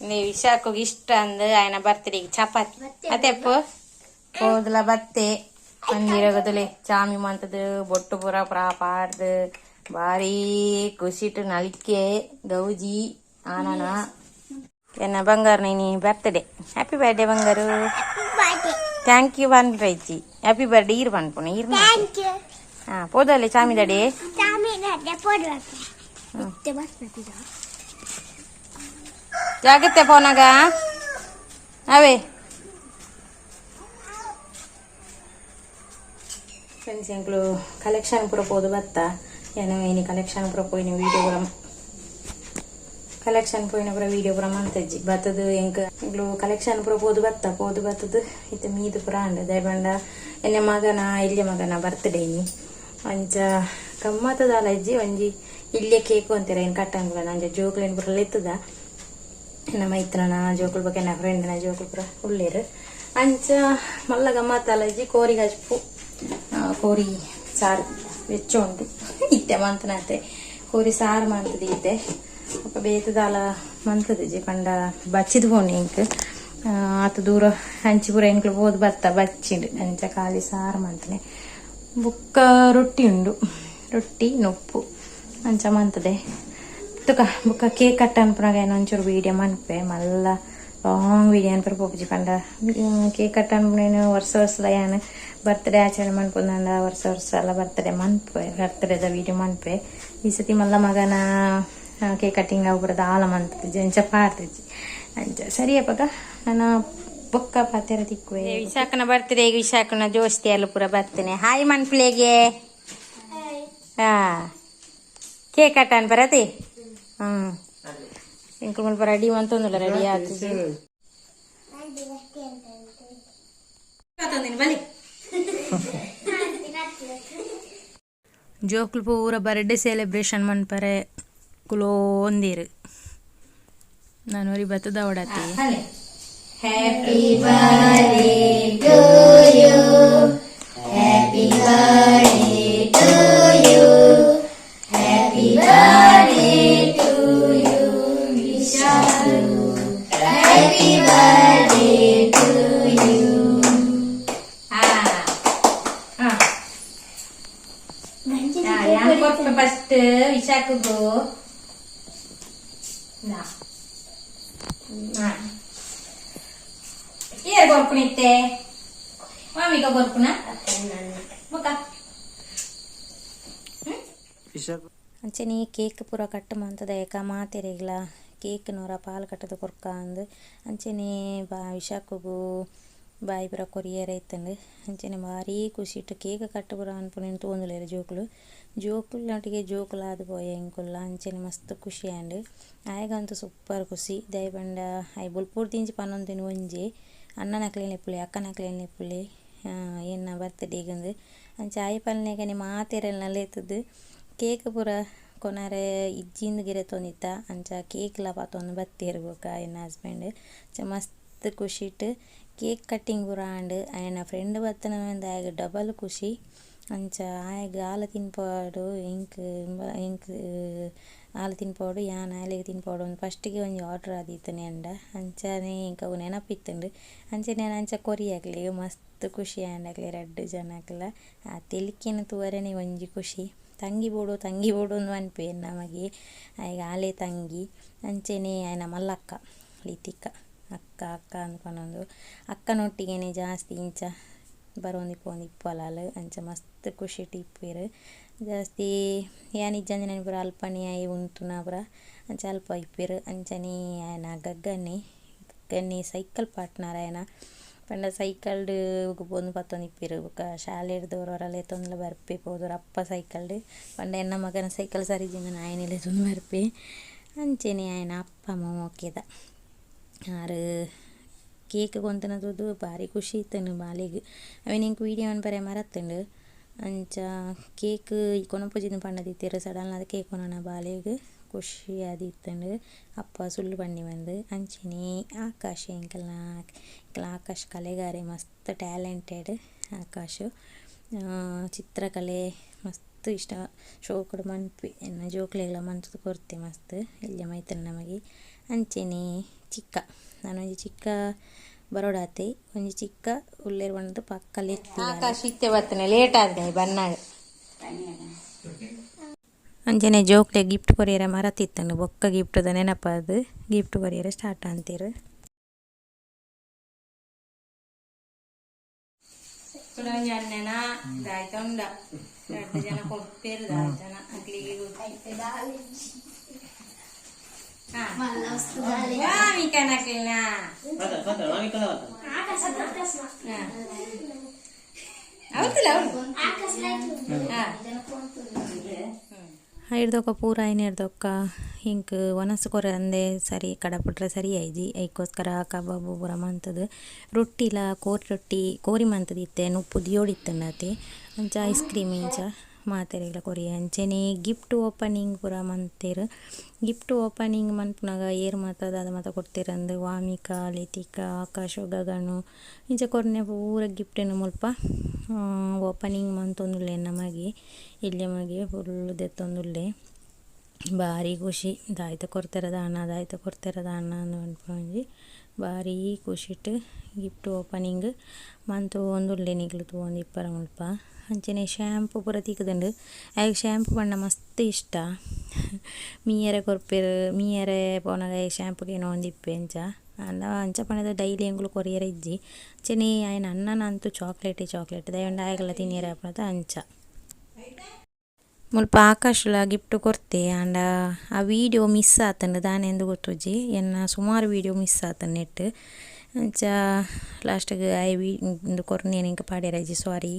ವಿಶಾಖಗೆ ಇಷ್ಟ ಅಂದ್ ಆಯನ ಬರ್ತ್ಡೇ ಚಪಾತಿ ಅತ್ತೆಪ್ಪು ಹೋದ್ಲ ಬತ್ತೆ ಮಂದಿರಗದಲೆ ಚಾಮಿ ಮಂತದ ಬೊಟ್ಟು ಪೂರ ಪುರ ಪಾಡ್ದು ಬಾರಿ ಖುಷಿಟ್ ನಲಿಕೆ ಗೌಜಿ ಆನನ ಎನ್ನ ಬಂಗಾರ ನೀ ಬರ್ತ್ಡೇ ಹ್ಯಾಪಿ ಬರ್ತ್ಡೇ ಬಂಗಾರು thank you ಪನ್ಪೈಚಿ ಹ್ಯಾಪಿ ಬರ್ತ್ಡೇ ಈರ್ ಪನ್ಪುನ ಈರ್ ಹಾ ಪೋದಲೆ ಚಾಮಿ ದಡೆ ಜಾಗ್ರತೆ ಪೋನಾಗ ಅವೇ ಫ್ರೆಂಡ್ಸ್ ಎಂಕ್ಲು ಕಲೆಕ್ಷನ್ ಪೂರ ಪೋದು ಬತ್ತ ಏನ ಇನಿ ಕಲೆಕ್ಷನ್ ಪೂರ ಪೋಯಿನ ವೀಡಿಯೋ ಪೂರ ಕಲೆಕ್ಷನ್ ಪೋಯಿನ ಪೂರ ವೀಡಿಯೋ ಪೂರ ಮಂತಜ್ಜಿ ಬತ್ತದು ಎಂಕ್ ಎಂಕ್ಲು ಕಲೆಕ್ಷನ್ ಪೂರ ಪೋದು ಬತ್ತ ಪೋದು ಬತ್ತದು ಇತ್ತೆ ಮೀದು ಪೂರ ಅಂಡ ದಯಬಂಡ ಎನ್ನೆ ಮಗನ ಇಲ್ಯ ಮಗನ ಬರ್ತ್ಡೇ ಇನಿ ಅಂಚ ಗಮ್ಮತ್ತದಾಲ ಇಜ್ಜಿ ಒಂಜಿ ಇಲ್ಯ ಕೇಕು ಅಂತೀರ ಏನು ಕಟ್ಟಂಗುಲ ಅಂಚ ಜೋಕುಲೆನ್ ಪೂರ ಲೆತ್ತದ ಎನ್ನ ಮೈತ್ರನ ಜೋಕುಲ್ ಬಗ್ಗೆ ಎನ್ನ ಫ್ರೆಂಡ್ನ ಜೋಕುಲ್ ಪೂರ ಉಳ್ಳೇರು ಅಂಚ ಮಲ್ಲ ಗಮ್ಮತ್ತಲ ಇಜ್ಜಿ ಕೋರಿ ಗಜ್ಪು ಕೋರಿ ಸಾರು ಬೆಚ್ಚ ಉಂಟು ಇತ್ತೆ ಮಂತನತೆ ಕೋರಿ ಸಾರು ಮಂತದ ಇತ್ತೆ ಅಪ್ಪ ಬೇತದಾಲ ಮಂತದಿಜ್ಜಿ ಪಂಡ ಬಚ್ಚಿದ ಪೋಣೆ ಇಂಕ್ ಆತ ದೂರ ಅಂಚಿ ಪೂರ ಎಂಕ್ಲು ಪೋದು ಬತ್ತ ಬಚ್ಚಿಂಡು ಅಂಚ ಖಾಲಿ ಸಾರು ಮಂತನೆ ಬೊಕ್ಕ ರೊಟ್ಟಿ ಉಂಡು ರೊಟ್ಟಿ ನೊಪ್ಪು ಅಂಚ ಮಂತದೆ ತುಕ ಬೊಕ್ಕ ಕೇಕ್ ಕಟ್ ಅನ್ಪುನಾಗ ಏನೋ ಒಂಚೂರು ವೀಡಿಯೋ ಮನ್ಪೆ ಮಲ್ಲ ಲಾಂಗ್ ವೀಡಿಯೋ ಅನ್ಪರ ಪೋಪುಜಿ ಪಂಡ ಕೇಕ್ ಕಟ್ ಅನ್ಪುನೇನು ವರ್ಷ ವರ್ಷದ ಯಾನ್ ಬರ್ತ್ಡೇ ಆಚರಣೆ ಮನ್ಪುಂಡ ವರ್ಷ ವರ್ಷ ಎಲ್ಲ ಬರ್ತ್ಡೇ ಮನ್ಪೆ ಬರ್ತ್ಡೇದ ವೀಡಿಯೋ ಮನ್ಪೆ ಈ ಸತಿ ಮಲ್ಲ ಮಗನ ಕೇಕ್ ಕಟ್ಟಿಂಗ್ ಅವು ಪೂರ ದಾಲ ಮಂತುಜಿ ಅಂಚ ಪಾಡ್ತಿಜಿ ಅಂಚ ಸರಿ ಅಪಗ ನನ್ನ ಬೊಕ್ಕ ಪಾತೆರ ತಿಕ್ಕುವೆ ವಿಶಾಖನ ಬರ್ತ್ಡೇ ವಿಶಾಖನ ಜೋಸ್ತಿ ಎಲ್ಲ ಪೂರ ಬರ್ತೇನೆ ಹಾಯ್ ಮನ್ಪುಲೇಗೆ ಹಾ ಕೇಕ್ ಕಟ್ ಅನ್ಪರತಿ ಹ್ಮ್ ಎಂಕುಲು ಮುಲ್ಪ ರೆಡಿ ಮಂತೊಂದುಲ್ಲ ರೆಡಿ ಆತುಜಿ ಬಲಿ ಜೋಕುಲು ಪೂರ ಬರ್ತ್ಡೇ ಸೆಲೆಬ್ರೇಷನ್ ಮನ್ಪರೆ ಕುಲೋಂದಿರು ನಾನು ಒರಿ ಬತ್ತದ ಓಡತಿ happy birthday to you happy birthday to you happy birthday to you Vishalu happy birthday to you. ಯಾನ್ ಕೊರ್ಪೆ ಫಸ್ಟ್ ವಿಶಾಖಗೂ. ಏರ್ ಕೊರ್ಪುನಿತ್ತೆ ಮಾಮಿಗ ಕೊರ್ಪುನ ಬೊಕ್ಕ ಅಂಚನೆ ಕೇಕ್ ಪೂರ ಕಟ್ ಮಂತದ ಏಕ ಮಾತೆರೆಗ್ಲ ಕೇಕ್ ನೂರ ಪಾಲ್ ಕಟ್ಟದ ಕೊರ್ಕ ಅಂದ್ ಅಂಚನೆ ಬಾ ವಿಶಾಖಗೂ ಬಾಯಿ ಪೂರ ಕೊರಿಯರೆ ಇತ್ತಂಡು ಅಂಚನೆ ಭಾರಿ ಖುಷಿಟ್ ಕೇಕ್ ಕಟ್ ಪೂರ ಅನ್ಪುನೆನ್ ತೂವೊಂದುಲ್ಲೆರ್ ಜೋಕುಲು ಜೋಕುಲ್ನೊಟ್ಟಿಗೆ ಜೋಕುಲಾದ್ ಪೋಯ ಎಂಕುಲ್ಲ ಅಂಚನೆ ಮಸ್ತ್ ಖುಷಿ ಆಂಡ್ ಆಯಗಂತೂ ಸೂಪರ್ ಖುಷಿ ದಾಯೆ ಪಂಡ ಆಯೆ ಬೊಲ್ಪುರ್ದಿಂಚಿ ಪನೊಂದಿನಿ ಒಂಜಿ ಅಣ್ಣನಕ್ಲೆನ್ ಲೆಪ್ಪುಲೆ ಅಕ್ಕನಕ್ಲೆನ್ ಲೆಪ್ಪುಲೆ ಎನ್ನ ಬರ್ತ್ಡೇಗಂದ್ ಅಂಚ ಆಯೆ ಪನ್ಲೆಕನೆ ಮಾತೆರೆಲ್ನ ಲೆತ್ತುದು ಕೇಕ್ ಪೂರ ಕೊನರೆ ಇಜ್ಜಿಂದ್ ಗಿರೆತೊಂದಿತ್ತ ಅಂಚ ಕೇಕ್ ಲ ಪತೊಂದು ಬತ್ತೆರ್ ಬೊಕ ಎನ್ನ ಹಸ್ಬೆಂಡ್ ಅಂಚ ಮಸ್ತ್ ಖುಷಿಟ್ ಕೇಕ್ ಕಟ್ಟಿಂಗ್ ಪೂರ ಆಂಡ್ ಆಯನ ಫ್ರೆಂಡ್ ಬತ್ತನ ಆಯಗ್ ಡಬಲ್ ಖುಷಿ ಅಂಚ ಆಯಗ್ ಆಲ ತಿನ್ಪಾಡು ಎಂಕ್ ಎಂಕ್ ಆಲ ತಿನ್ಪಾಡು ಯಾನ್ ಆಲೆಗ್ ತಿನ್ಪಾಡು ಫಸ್ಟಿಗೆ ಒಂಜಿ ಆರ್ಡರ್ ಆದಿತ್ತನೆ ಅಂಡ ಅಂಚನೆ ಎಂಕ್ ಅವು ನೆನಪಿತ್ತುಂಡು ಅಂಚನೆ ಯಾನ್ ಅಂಚ ಕೊರಿ ಅಕ್ಲೆಗ್ ಮಸ್ತ್ ಖುಷಿ ಆಂಡ್ ಅಕ್ಲೆ ರಡ್ಡ್ ಜನಕ್ಲ ಆ ತೆಲಿಕೆನ್ ತೂವರೆನೆ ಒಂಜಿ ಖುಷಿ ತಂಗಿ ಬೋಡು ತಂಗಿ ಬೋಡು ಅಂದ್ ಪನ್ಪೆ ಎನ್ನ ಮಗೆ ಆಯಗ್ ಆಲೆ ತಂಗಿ ಅಂಚನೆ ಆಯನ ಮಲ್ಲಕ್ಕ ಲಿತಿಕ ಅಕ್ಕ ಅಕ್ಕ ಅಂದ್ ಪನೊಂದು ಅಕ್ಕನೊಟ್ಟಿಗೆನೆ ಜಾಸ್ತಿ ಇಂಚ ಬರೋಂದು ಪೋವೊಂದು ಇಪ್ಪುವಲ್ ಆಲ್ ಅಂಚ ಮಸ್ತ್ ಖುಷಿಟ್ ಇಪ್ಪುವೆರ್ ಜಾಸ್ತಿ ಯಾನ್ ಇಜ್ಜಂದಿನ ಪೂರ ಅಲ್ಪನೆ ಆಯೆ ಉಂತುನ ಪೂರ ಅಂಚ ಅಲ್ಪ ಇಪ್ಪುವೆರ್ ಅಂಚನೆ ಆಯನ ಗಗ್ಗನೆ ಗಗ್ಗನೆ ಸೈಕಲ್ ಪಾರ್ಟ್ನರ್ ಆಯನ ಪಂಡ ಸೈಕಲ್ಡ್ ಪೋದು ಪತ್ತೊಂದು ಇಪ್ಪುವೆರ್ ಬೊಕ ಶಾಲೆಡ್ದ್ ಒರ ಒರ ಲೆತೊಂದುಲ ಬರ್ಪೆ ಪೋದು ಅಪ್ಪ ಸೈಕಲ್ಡ್ ಪಂಡ ಎನ್ನ ಮಗನ ಸೈಕಲ್ ಸರಿ ಇಜ್ಜಿಂಡ ಆಯನೆ ಲೆತೊಂದು ಬರ್ಪೆ ಅಂಚನೆ ಆಯನ ಅಪ್ಪ ಮೋಕೆದ ಆರ್ ಕೇಕ್ ಕೊಂತುನ ತೂದು ಬಾರಿ ಖುಷಿ ಇತ್ತುಂಡು ಬಾಲೆಗ್ ಅವೆನ್ ಎಂಕ್ ವೀಡಿಯೋ ಮನ್ಪರೆ ಮರತ್ತುಂಡು ಅಂಚ ಕೇಕ್ ಕೊನೊಪುಜಿ ಪಂಡದಿತ್ತೆರ್ ಸಡನ್ ಆದ್ ಕೇಕ್ ಕೊನೊನ ಬಾಲೆಗ್ ಖುಷಿ ಆದಿತ್ತುಂಡು ಅಪ್ಪ ಸುಳ್ಳು ಪಂಡಿ ಪಂದ್ ಅಂಚನೆ ಆಕಾಶ್ ಎಂಕಲ್ನ ಎಂಕಲ್ನ ಆಕಾಶ್ ಕಲೆಗಾರೆ ಮಸ್ತ್ ಟ್ಯಾಲೆಂಟೆಡ್ ಆಕಾಶ್ ಚಿತ್ರಕಲೆ ಮಸ್ತ್ ಇಷ್ಟ ಶೋಕುಡು ಮನ್ಪುವೆ ಎನ್ನ ಜೋಕ್ಲೆಗ್ಲ ಮಂತುದು ಕೊರ್ತೆ ಮಸ್ತ್ ಎಲ್ಯ ಮೈತ್ರಿ ನಮಗೆ ಅಂಚನೆ ಚಿಕ್ಕ ನನೊಂಜಿ ಚಿಕ್ಕ ಬರೋಡಾತೆ ಒಂಜಿ ಚಿಕ್ಕ ಉಲ್ಲೇರ್ ಪಂದ್ ಪಕ್ಕ ಲೆತ್ತಿ ಆಕಾಶ್ ಇತ್ತೆ ಬತ್ತನೆ ಲೇಟ್ ಆದ್ ಬನ್ನಾಗ. ಅಂಚನೆ ಜೋಕ್ಲೆ ಗಿಫ್ಟ್ ಕೊರಿಯರೆ ಮರತಿತ್ತಂಡು ಬೊಕ್ಕ ಗಿಫ್ಟ್ ದ ನೆನಪಾದ್ ಗಿಫ್ಟ್ ಕೊರಿಯರೆ ಸ್ಟಾರ್ಟ್ ಅಂತೀರು. ಅಣ್ಣನ ದಾಯ್ತ ಉಂಡ ರಡ್ಡ್ ಜನ ಕೊರ್ಪೆರ್ ಜನ ಅಕ್ಲೆಗ್ ವಾಮಿಕನಕ್ಲೆನ ಅವತ್ತಿಲ್ಲ ಅವಳು. ಐಡ್ದೊಕ ಪೂರ ಐನೆಡ್ದೊಕ್ಕ ಎಂಕ್ ವನಸ್ ಕೊರಂದೆ ಸರಿ ಕಡಪುಡ್ರೆ ಸರಿ ಆಯ್ಜಿ. ಐಕೋಸ್ಕರ ಕಬಾಬು ಪೂರ ಮಂತುದು ರೊಟ್ಟಿಲ ಕೋರಿ ರೊಟ್ಟಿ ಕೋರಿ ಮಂತುದಿತ್ತೆ ನುಪ್ಪು ದಿಯೋಡಿತ್ತುಂಡತೆ ಅಂಚ ಐಸ್ ಕ್ರೀಮ್ ಇಂಚ ಮಾತೆರೆಗ್ಲ ಕೊರಿಯೆ. ಅಂಚನೆ ಗಿಫ್ಟ್ ಓಪನಿಂಗ್ ಪೂರ ಮಂತೆರ್. ಗಿಫ್ಟ್ ಓಪನಿಂಗ್ ಮನ್ಪುನಗ ಏರ್ ಮಾತ ದಾದ ಮಾತ ಕೊರ್ತೆರಂದ್ ವಾಮಿಕ ಲಿತಿಕಾ ಆಕಾಶ್ ಗಗನು ಇಂಚ ಕೊರ್ನೆ ಪೂರ ಗಿಫ್ಟ್ ಮುಲ್ಪ ಓಪನಿಂಗ್ ಮಂತೊಂದುಲ್ಲೆ ಎನ್ನ ಮಗೆ ಎಲ್ಯ ಮಗೆ ಫುಲ್ ದೆತ್ತೊಂದುಲ್ಲೆ. ಬಾರಿ ಖುಷಿ ದಾಯ್ತ ಕೊರ್ತೆರ ದಾನ್ನ ದಾಯ್ತ ಕೊರ್ತೆರ ದಾನ್ನ ಅಂದ್ ಪನ್ಪುನ ಬಾರಿ ಖುಷಿಟ್ ಗಿಫ್ಟ್ ಓಪನಿಂಗ್ ಮಂತೊಂದುಲ್ಲೆ ನಿಕುಲು ತೂವೊಂದಿಪ್ಪರ ಮುಲ್ಪ. ಅಂಚನೆ ಶ್ಯಾಂಪು ಪೂರ ತಿಕ್ಕುದುಂಡು ಆಯಗ್ ಶ್ಯಾಂಪು ಪಂಡ ಮಸ್ತ್ ಇಷ್ಟ. ಮೀಯರೆ ಕೊರ್ಪೆರ್ ಮೀಯರೆ ಪೋನಗ ಆಯೆ ಶ್ಯಾಂಪು ಕೇನೊಂದಿಪ್ಪೆ ಅಂಚ ಆಂಡ ಅಂಚ ಪಂಡದ ಡೈಲಿ ಎಂಕುಲು ಕೊರಿಯರೆ ಇಜ್ಜಿ. ಅಂಚನೆ ಆಯನ ಅಣ್ಣನ ಅಂತೂ ಚಾಕ್ಲೇಟೇ ಚಾಕ್ಲೇಟ್ ದಾಯೆ ಆಯಗ್ಲ ತಿನಿಯರೆ ಆಪುನತ ಅಂಚ. ಮುಲ್ಪ ಆಕಾಶ್ಲ ಗಿಫ್ಟ್ ಕೊರ್ತೆ ಆಂಡ ಆ ವೀಡಿಯೋ ಮಿಸ್ ಆತುಂಡು ದಾನೆ ಗೊತ್ತುಜ್ಜಿ ಎನ್ನ ಸುಮಾರು ವೀಡಿಯೋ ಮಿಸ್ ಆತುಂಡು ನೆಟ್. ಅಂಚ ಲಾಸ್ಟ್ಗ್ ಆಯೆ ವಿ ಉಂದು ಕೊರ್ನೇನ್ ಎಂಕ್ ಪಾಡ್ಯೆರೆ ಆಯಿಜಿ ಸಾರಿ.